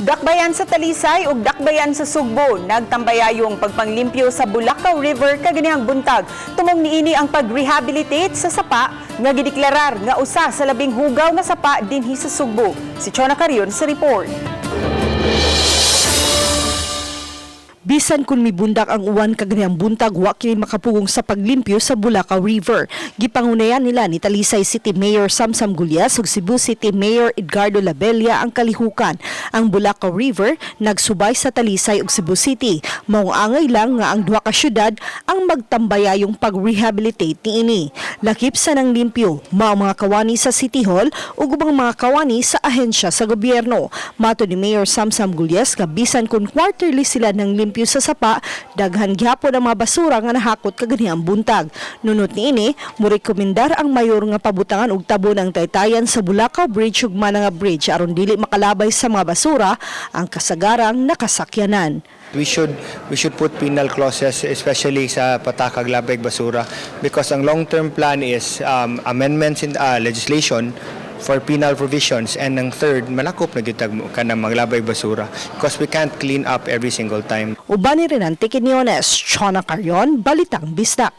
Dakbayan sa Talisay ug dakbayan sa Sugbo nagtambayayong pagpanglimpyo sa Bulacao River kaganihang buntag. Tumong niini ang pag-rehabilitate sa sapa nga gideklarar nga usa sa labing hugaw nga sapa dinhi sa Sugbo. Si Chona Carion sa report. Bisan kung mibundak ang uwan kaganihang buntag, wa kini makapugong sa paglimpyo sa Bulacao River. Gipangunayan nila ni Talisay City Mayor Samsam Gullas ug Cebu City Mayor Edgardo Labella ang kalihukan. Ang Bulacao River nagsubay sa Talisay ug Cebu City. Maong angay lang nga ang duha ka syudad ang magtambayayong pag-rehabilitate niini. Lakip sa nang limpyo, mao mga kawani sa City Hall ug ubang mga kawani sa ahensya sa gobyerno. Mato ni Mayor Samsam Gullas nga bisan kung quarterly sila ng limpyo sa sapa, daghan gihapon ang mga basura nga nahakot kaganihang buntag. Nunot niini, morekomendar ang mayor nga pabutangan og tabon ang taytayan sa Bulacao Bridge ug Mananga Bridge aron dili makalabay sa mga basura ang kasagarang nakasakyanan. We should put penal clauses, especially sa patakag labay basura, because ang long-term plan is amendments in legislation for penal provisions, and ang third, malakop na gyud kanang maglabay basura because we can't clean up every single time. Uban ni Renante Quinones, Chona Carion, Balitang Bisdak.